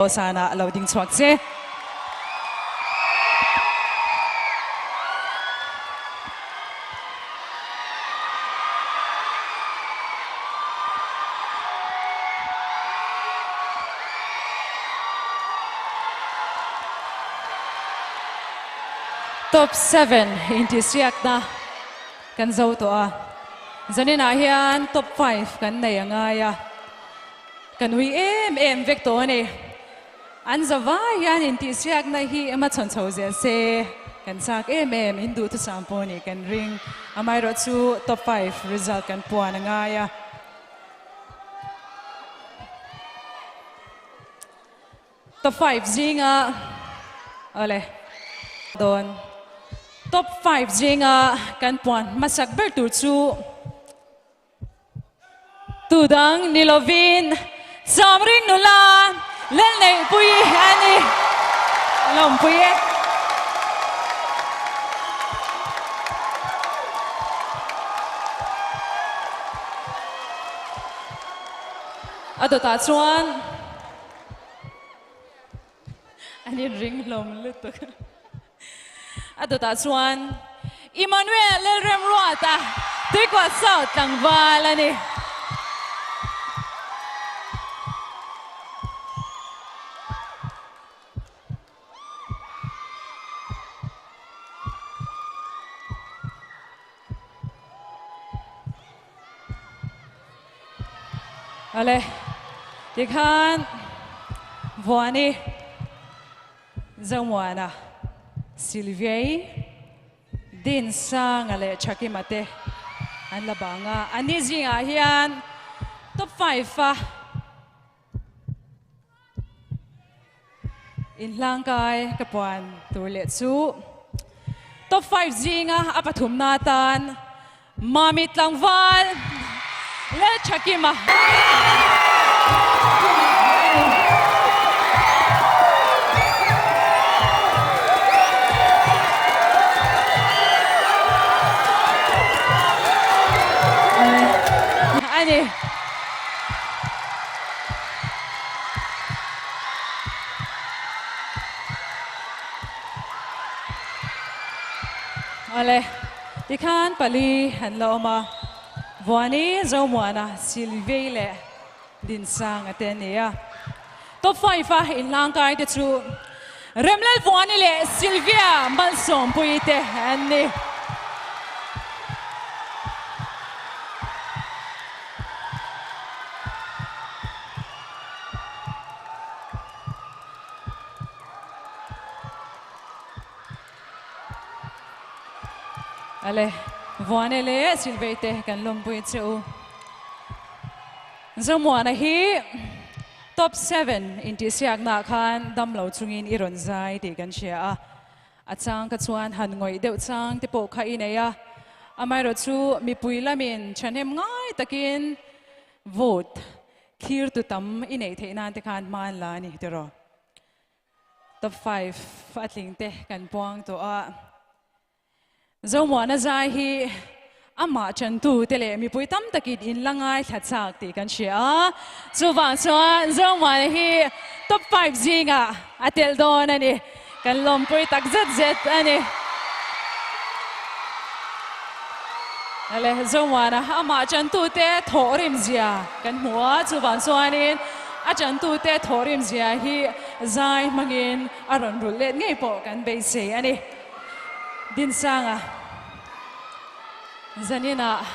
Dawhsanah lo ding chhuak che. Top 7 intihsiakna kan zo tawh a, zaninah hian top 5 kan nei a ngai a. Ka nui em em vek tawh a ni. An za vai hian intihsiakna hi ema chhawn chho zel se kan chak em em, in duhthusam pawh nih kan ring. Amaherawh chu top five result kan puan a ngai a. Top five zinga awle dawn. Top five zinga kan puan hmasak ber tur chu. Tu dang ni lovin Samring nula Lalneihpuii a ni. Lawmpui e. A dawtah chuan an inring hlawm lutuk. A dawtah chuan Emmanuel Lalremruata Tuikuah South tlangval a ni. Awle, tikhan Vuani. Zomuana, Sylviai, Dinsanga leh Thakima te an la bang a, an ni zingah hian top five a inhlangkai ka puan tur leh chu top five zinga a pathumna atan Mami tlangval leh Thakima. A ni. Awle. Tikhan pali an la awm a, Vuani, Zomuana, Silvei leh Dinsanga te an ni a. Top five a inhlangkai te chu Remlal Vuani leh Sylvia Malsawmpuii te an ni. Ale, Vuane leh Silvei te kan lawmpui che u. Zomuana hi top seven intihsiaknaah khan damlo chungin i rawn zai tih kan hria a. A chang kha chuan han ngawih deuh chang te pawh kha i nei a. Amaherawh chu mipui lamin thahnem ngai takin vote thlir tu tam i neih theih nan te khan hma an la a ni tiraw. Top five a tling te kan puang tawh a, Zomuana zai hi amah chantu te leh mipui tam takin in la ngaithla chak tih kan hria a, chuvang chuan Zomuana hi top five zingah a tel dawn a ni, kan lawmpui tak zet zet a ni. Ale Zomuana amah chantu te thawhrim zia kan hmu a, chuvang chuanin a chantu te thawhrim zia hi zai hmangin a rawn rulh let ngei pawh kan beisei a ni. Dinsanga zaninah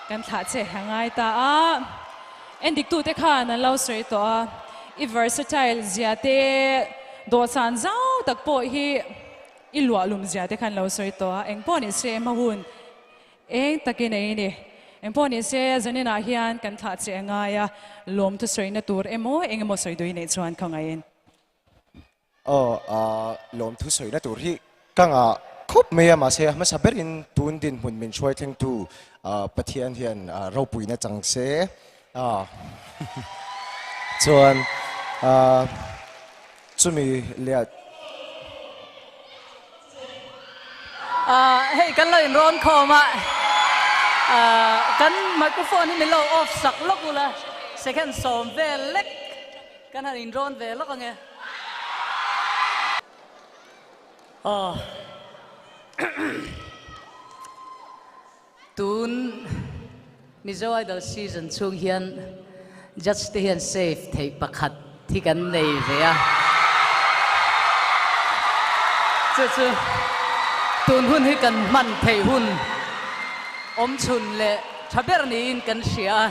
kan thlah che a ngai ta a, endiktute khan an lo sawi tawh a, i versatile zia te dawhsan zau tak pawh hi I luahlum zia te khan lo sawi tawh a, eng pawh ni se hma hun eng takin ei ni. Eng pawh ni se zaninah hian kan thlah che a ngai a, lawm thusawina tur emaw eng emaw sawi duh i neih chuan ka ngaiin. Aw, lawm thusawina tur hi ka ngah khawp mai a, mahse hmasa berin tun dinhmun min hruai thlengtu Pathian hian ropuina chang se. Chuan chumi leh. Hei kan lo inrawn khawm a, kan microphone hi min lo off sak lawk ula, second 10 vel lek. Kan han inrawn ve lawk ange. Aw. Tun Mizo Idol season chhung hian judge te hian save theih pakhat hi kan nei ve a. Chu chu tun hun hi kan hman theih hun awm chhun leh tha ber niin kan hria a,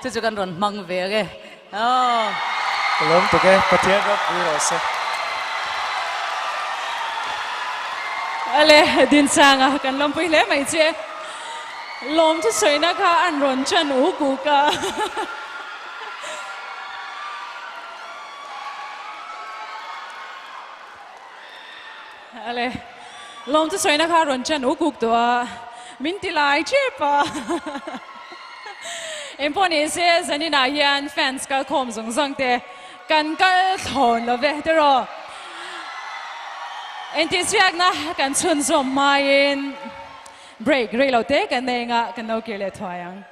chu chu kan rawn hmang ve ang e. Aw. Ka lawm tuk e, Pathian ropui rawh se. Ale, Dinsanga kan lawmpui hle mai che. Lawm chu sawina kha an rawn chan uk uk a. Ale, lawm chu sawina kha rawn chan uk uk tawh a, min ti lai tep a. Engpawh ni se, zaninah hian fans kalkhawm zawng zawng te kan kal thlawn lo ve tiraw. Engtihchhiakna kan chhunzawm hmain break rei lo te kan nei anga kan lo kir leh thuai ang.